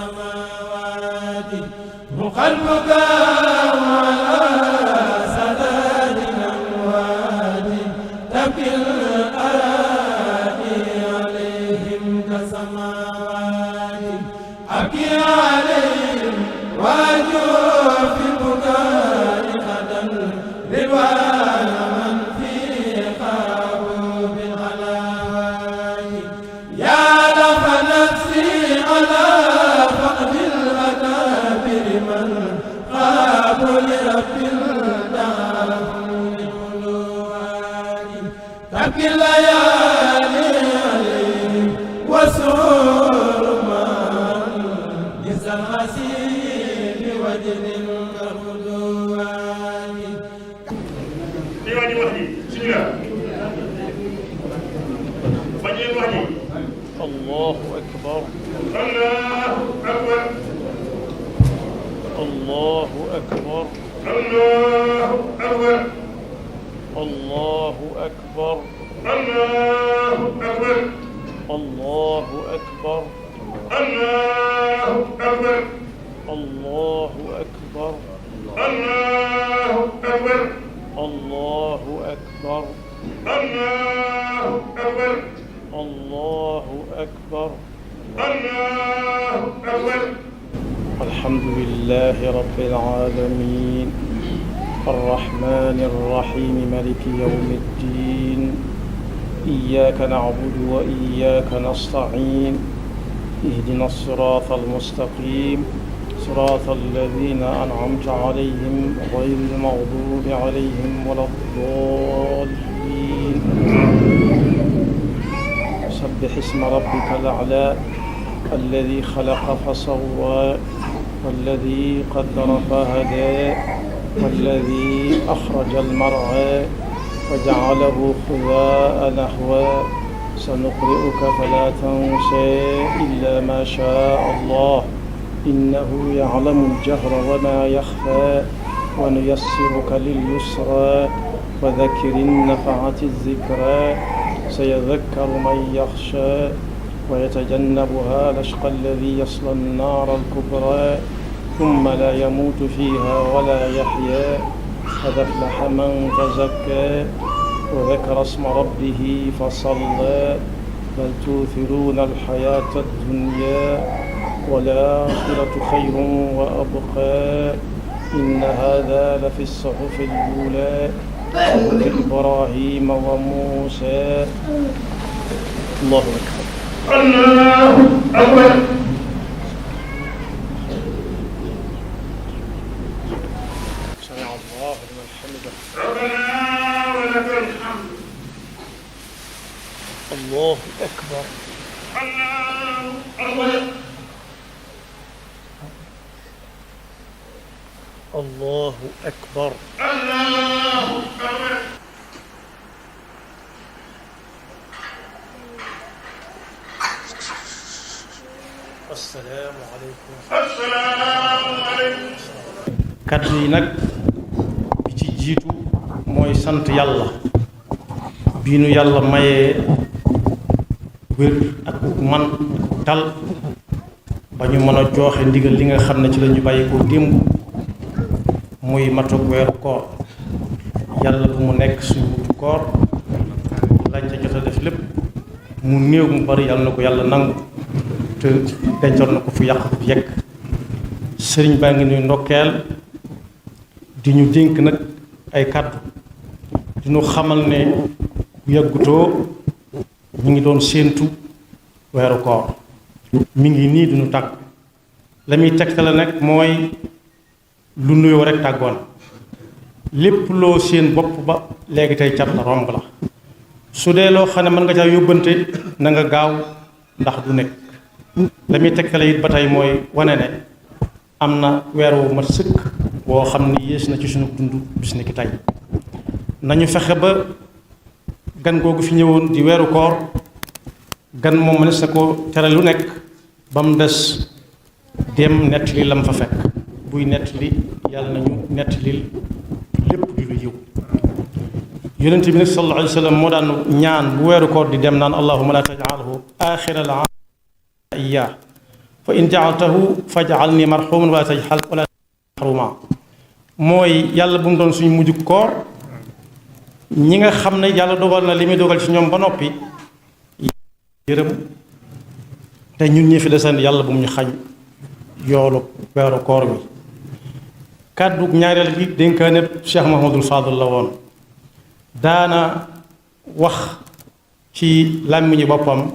السماوات مقلبك على سداد الأموات تبكي الأراضي عليهم كسماوات أبكي عليهم وأجور في البكاء غدا رضوان من في قابوب الغلاوات يا لف نفسي على فقد الأكابر من قابوا لرب دارهم للعلوات تبكي الليالي عليهم وسرور من جزى الغسيل بوجد كالغدوات diwaani wax ji bismillah bañeen wax ji الله أكبر allahu akbar الله أكبر allahu akbar الله أكبر allahu akbar الله أكبر allahu akbar الله أكبر allahu akbar الله أكبر allahu akbar الله أكبر allahu akbar الحمد لله رب العالمين الرحمن الرحيم مالك يوم الدين إياك نعبد وإياك نستعين اهدنا الصراط المستقيم صراط الذين أنعمت عليهم غير المغضوب عليهم ولا الضالين سبح اسم ربك الأعلى الذي خلق فسوى والذي قدر فهدى والذي أخرج المرعى فجعله خذاء نحوا سنقرئك فلا تنسى إلا ما شاء الله إنه يعلم الجهر وما يخفى ونيسرك لليسرى وذكر النفعة الذكرى سيذكر من يخشى ويتجنبها الأشقى الذي يصلى النار الكبرى ثم لا يموت فيها ولا يحيا قد أفلح من تزكى وذكر اسم ربه فصلى بل تؤثرون الحياة الدنيا والآخرة خير وأبقى إن هذا لفي الصحف الأولى صحف إبراهيم وموسى الله أكبر allahu akbar سمع الله لمن حمده ربنا ولك الحمد الله أكبر allahu akbar الله أكبر allahu akbar السلام عليكم assalaamu aleykum kaddu yi nag bi ci jiitu mooy sant yàlla bii nu yàlla mayee wér ak man dal ba ñu mën a jooxe ndigal li nga xam ne ci la ñu bàyyi ko démb muy matug weeru koor yàlla bu mu nekk suñu wutu koor lañ ca jot a def lépp mu néew mu bari yàlla na ko yàlla nangu te dencoon na ko fu yàq fu yekk sëriñ baa ngi nuy ndokkeel di ñu dénk nag ay kàddu di ñu xamal ne bu yàggutoo ñu ngi doon séentu weeru koor mi ngi nii duñu tàgg la muy tegtale nag mooy lu nuyoo rek tàggoon lépp loo seen bopp ba léegi tey cat la romb la su dee loo xam ne mën nga caa yóbbante na nga gaaw ndax du nekk la muy tegtale it ba tey mooy wane ne am na weer wu mat sëkk woo xam ne yées na ci sunu dund bis ni ki tey nañu fexe ba gan googu fi ñëwoon di weeru koor gan moom mënees na ko tere lu nekk ba mu des dem nettali lam fa fekk buy nettali yàlla nañu nettali lépp di lu yiw yonent bi nag sallallahu alayhi wa sallam moo daan ñaan bu weeru koor di dem naan allahumma la tajalhu axira al iyaa fa in jaaltahu faj'alni marhuman wala tajal wala mahruma mooy yàlla bu mu doon suñu mujj koor ñi nga xam ne yàlla dogal na li muy dogal ci ñoom ba noppi yërëm te ñun ñi fi desandi yàlla bu mu ñu xañ yoolu weeru koor bi kàddu ñaareel gi dénkaane Cheikh Mahamadul Fadal la woon daana wax ci làmmiñu boppam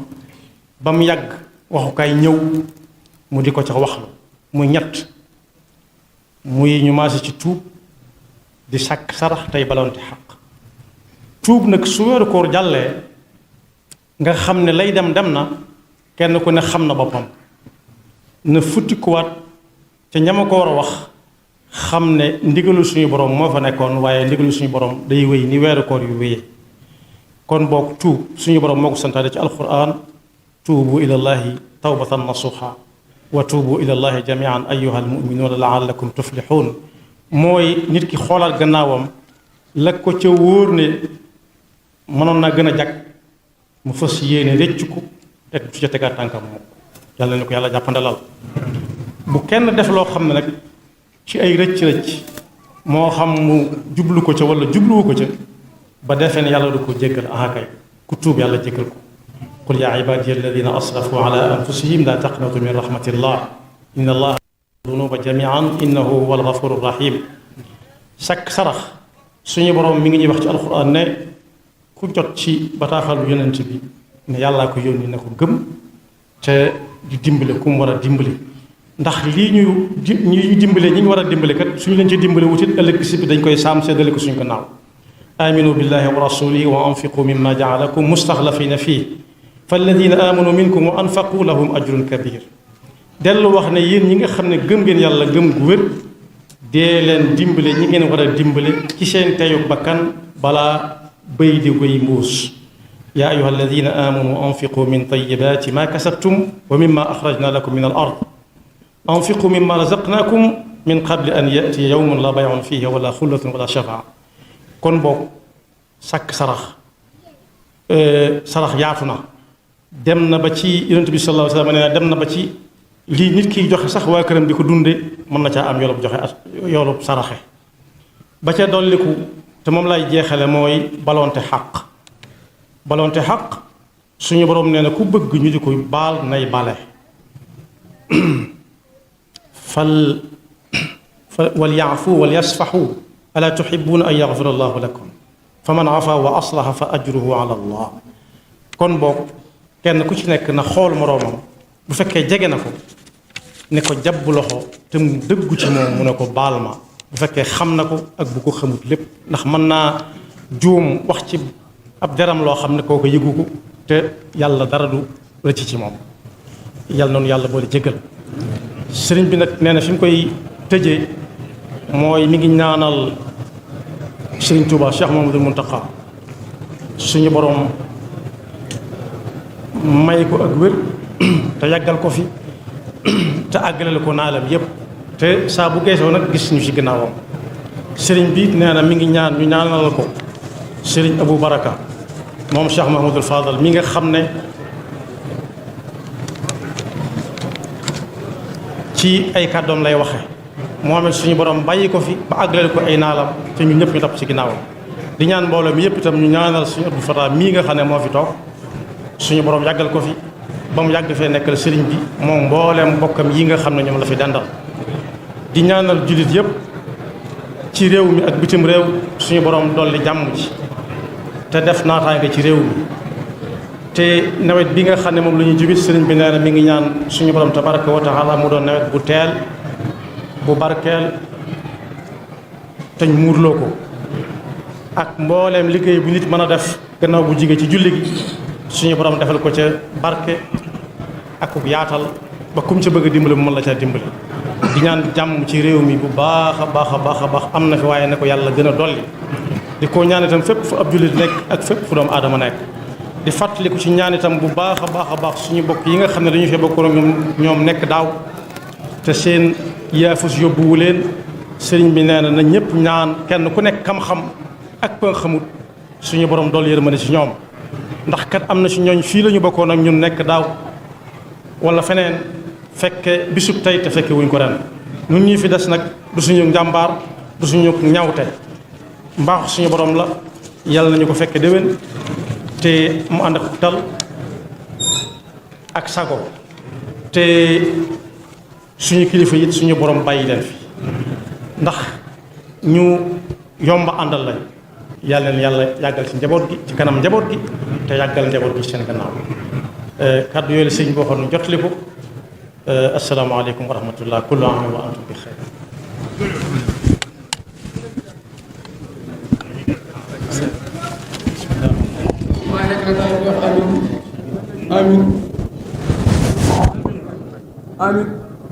ba mu yàgg waxukaay ñëw mu di ko ca waxlu muy ñett muy ñu maase ci tuub di sàkk sarax tey balonte xaq tuub nag su weeru koor jàllee nga xam ne lay dem na kenn ku ne xam na boppam na futtikuwaat ca ñama ko war a wax xam ne ndigalu suñu borom moo fa nekkoon waaye ndigalu suñu borom day wéy ni weeru koor yu wéyee kon boog tuub suñu borom moo ko santaane ci alquran tuubu ilallahi tawbatan nasuha wa tuubu ilallahi jamian ayuha almuminuuna laallakum tuflixuun mooy nit ki xoolaat gannaawam la ko ca wóor ne mënoon naa gën a jag mu fas yéene rëcc ko te du ca tegaat tànkam moom yàlla ni ko yàlla jàppandalal bu kenn def loo xam ne nag ci ay rëcc-rëcc moo xam mu jublu ko ca wala jubluwu ko ca ba defee ne yàlla du ko jéggal ahakay ku tuub yàlla jéggal ko qul yaa ibaadiya alladina asrafu ala anfusihim la taqnatu min rahmatillah inna allaha dunuba jamian innahu huwa alghafuru rahim sakk sarax suñu borom mi ngi ñuy wax ci alquran ne ku jot ci bataaxalu yonent bi ne yàllaa ko yónni ne ko gëm te di dimbale ku mu war a dimbali ndax lii ñuy dimbale ñi ñu war a dimbale kat suñu leen ci dimbale wutit ëllëg si bi dañ koy saam seddale ko suñu gannaaw aminu billahi wa rasulihi wa anfiqu mimma jaalakum mustaxlafina fii falladina amanu minkum wa anfaqu lahum ajrun kabir dellu wax ne yéen ñi nga xam ne gëm ngeen yàlla gëm gu wér dee leen dimbale ñi ngeen war a dimbale ci seen teyu bakkan balaa bëy di wéy mbuus yaa ayuha alladina amanu anfiqu min tayibati ma kasabtum wa mimma axrajna lakum min al ard anfiqu mimma razaqnakum min qabli an yatiya yawmun la bayun fihi wala xullatun wala shafaa kon boog sàkk sarax yaatu na dem na ba ci yonent bi sallallahu alayhi wa sallam nee na dem na ba ci lii nit kiy joxe sax waa këram di ko dunde mën na caa am yoolub joxe yoolub saraxe ba ca dolliku te moom lay jeexale mooy balonte xaq suñu borom nee na ku bëgg ñu di ko baal nay bale wal yaafu wal yasfaxu alaa tuxibuuna an yaxfira allahu lakum fa man afa wa aslaha fa ajruhu ala allah kon boog kenn ku ci nekk na xool moroomam bu fekkee jege na ko ne ko jàpp loxo te mu dëggu ci moom mu ne ko baal ma bu fekkee xam na ko ak bu ko xamut lépp ndax mën naa juum wax ci ab deram loo xam ne koo ko yëgu ko te yàlla dara du rëcc ci moom yàlla noonu yàlla boole jéggal sëriñ bi nag nee na fi mu koy tëjee mooy mi ngi ñaanal sëriñ Tuuba Cheikh Mamadul Muntaqa suñu borom may ko ak wér te yàggal ko fi te àggale ko naalam yépp te saa bu geesoo nag gis ñu ci gannaawam sëriñ bi nee na mi ngi ñaan ñu ñaanal ko sëriñ Abou Baraka moom Cheikh Mahamadul Fadal mi nga xam ne ci ay kàddoom lay waxe moom it suñu borom bàyyi ko fi ba àggale ko ay naalam te ñu ñëpp ñu topp ci ginnaawam di ñaan mbooloo mi yëpp itam ñu ñaanal suñu Abdou Fatah mii nga xam ne moo fi toog suñu borom yàggal ko fi ba mu yàgg fee nekkal sëriñ bi moom mbooleem mbokkam yi nga xam ne ñoom la fi dandal di ñaanal jullit yëpp ci réew mi ak bitim réew suñu borom dolli jàmm ji te def naataange ci réew mi te nawet bi nga xam ne moom la ñuy jubit sëriñ bi nee na mi ngi ñaan suñu borom tabaraka wa taala mu doon nawet bu teel bu barkeel te ñu muurloo ko ak mbooleem liggéey bu nit mën a def gannaaw bu jige ci julli gi suñu borom defal ko ca barke ak yaatal ba kum ca bëgg a dimbali mu mën la ca dimbali di ñaan jàmm ci réew mi bu baax a baax a baax a baax am na fi waaye ne ko yàlla gën a dolli di ko ñaan itam fépp fu ab jullit nekk ak fépp fu doomu aadama nekk di fàttaliku ci ñaan itam bu baax a baax suñu bokk yi nga xam ne dañu fee bokkoon ñoom nekk daaw te seen yaafus yóbbuwu leen sëriñ bi nee na ñëpp ñaan kenn ku nekk xam-xam ak pa xamut suñu borom dool yërmande ci ñoom ndax kat am na ci ñooñ fii la ñu bokkoon ak ñun nekk daaw wala feneen fekke bisub tey te fekke wuñ ko ren ñun ñii fi des nag du suñu njàmbaar du suñu ñawte mbaaxu suñu borom la yàlla nañu ko fekke déwén te mu ànd ak tal ak sago te suñu kilifa yi suñu borom bàyyi leen fi ndax ñu yomba àndal lañ yàlla leen yàlla yàggal ci njaboot gi ci kanam njaboot gi te yàggal njaboot gi ci seen gannaaw kàddu yooyu la sëñ boo xoon jotali ko asalaamaaleykum wa rahmatullah kullu aam wa antum bi xeyr amin amin